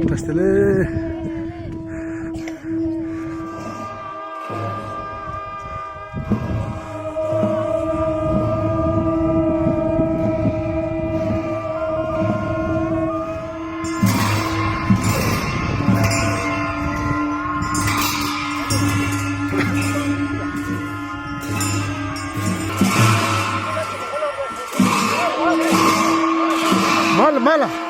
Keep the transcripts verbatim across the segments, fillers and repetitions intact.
བཀྲ་ཤིས་བདེ་ལེགས། མ་ལ་མ་ལ།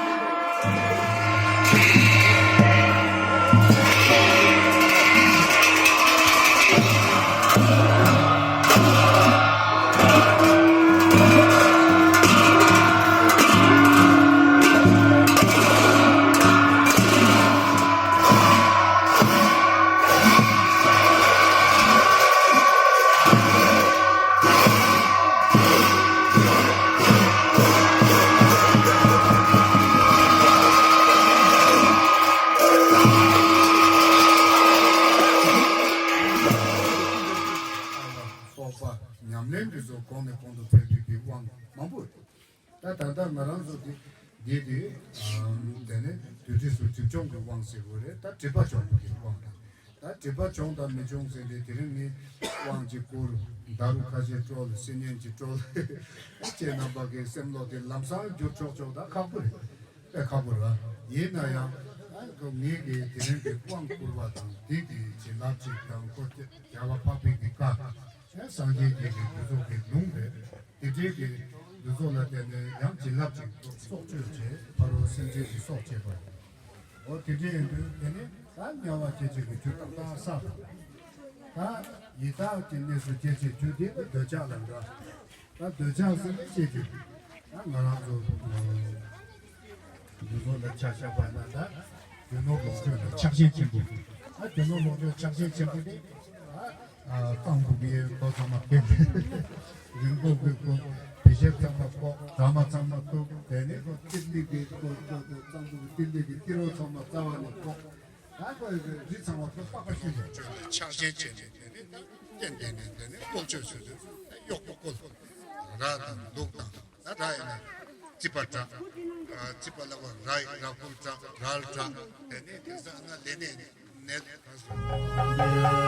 སོགས་པ་ཉམས་ལེན་འདི་ཚོ་གོང་ནས་གོང་དུ་འཕེལ་བའི་དབང་མང་པོ་ཡོད། ད་ད་ལྟ་ང་རང་ཚོ་འདི་འདི་དེ་དེ་ནས་དུས་དུས་སུ་སྒྲིབ་སྦྱོང་གི་དབང་ཟེར་དགོས་རེད། ད་སྒྲིབ་པ་སྦྱོང་གི་དབང་དང་། ད་སྒྲིབ་པ་སྦྱོང་དང་མི་སྦྱོང་ཟེར་ནས་དེ་རིང་ནི་དབང་གཅིག་བསྐུར། ད་རུང་ཁ་ཤས་དཀྲོལ། སེམས་ཉིད་ཀྱིས་དཀྲོལ། ཁྱེད་རྣམ་པ་གི་སེམས་བློ་དེ་ལམ་སང་འགྱུར་ཆོག་ཆོག་ད་ཁག་པོ་རེད། དཔེ་ཁག་པོ་རེད། ཡིན་ན་ཡང་ཨ་ཁོ་ངེད་ཀྱིས་དེ་རིང་གི་དབང་བསྐུར་བ་དང་དེ་གི་བྱིན་རླབས་ཅིག་དང་ཁོ་རྒྱལ་བ་འཕགས་པའི་གི་བཀའ། སངས་རྒྱས་ཀྱི་གི་འདི་ཚོ་གི་ལུང་རེད། དེ་འདྲའི་གི་འདི་ཚོ་ལ་བརྟེན་ནས་ཡང་བྱིན་རླབས་ཅིག་སྲོག་གཅོད་བྱས། ཕ་རོལ་སེམས་ཅན་གྱི་སྲོག་བཅད་པ་རེད། འོ་དེ་འདྲ་ཡིན་དུས་དེ་ནི་ད་དམྱལ་བ་སྐྱེ་མཆེད་ཀྱི་རྒྱུ་ཏག་ཏག་བསགས་དང་། ད་ཡི་དྭགས་ཀྱི་གནས་སུ་སྐྱེ་མཆེད་རྒྱུ་དེ་ནི་འདོད་ཆགས་ལ་འདྲ། ད་འདོད་ཆགས་ཟེར་ནས་བཤད་དུས་ད་ང་རང་ཚོ་འདི་ཚོ་ལ་ཆ་བཞག་པ་ན་ད་རྒྱུ་ནོར་ལོངས་སྤྱོད་ལ་ཆགས་ཞེན་ཆེན་པོ། ད་རྒྱུ་ནོར་ལོངས་སྤྱོད་ཆགས་ཞེན་ཆེན་པོ་དེ་ད་གཙང་པོ་གི་མདོ་ཚང་མ་བསྟན། རིན་པོ་གི་སྐོར་བི་ཤེབ་ཚང་མ་བཀོག་དྲ་མ་ཚང་མ་བཏུབ། དེ་ནས་ཁོ་ཏི་ལི་གི་སྐོར་སྐོར་དུ་གཙང་པོ་གི་ཏི་ལི་གི་ཏི་རོ་ཚང་མ་རྩ་བ་ནས་བཀོག་ད་ཁོ་རི་ཚང་མ་ཁོ་པགས་པ་བཤུས་ནས་ཆགས་ཞེན་བྱས་ནས་དེ་ནས་ད་སྐྱེ་ལྡན་ནས་དེ་ནས་བཀོལ་སྤྱོད་བཟོས་དུས་གཡོག་པོ་བཀོལ། ར་དང་ལུག་དང་ད་ར་ཡིན་ན་རྩིད་པ་འདྲ། རྩིད་པ་ལ་བ་ར་ཡི་ར་བཀོལ་འདྲ། རལ་འདྲ། དེ་ནས་དེ་ས་ང་ལས་ནས་ནས་ག་སོ།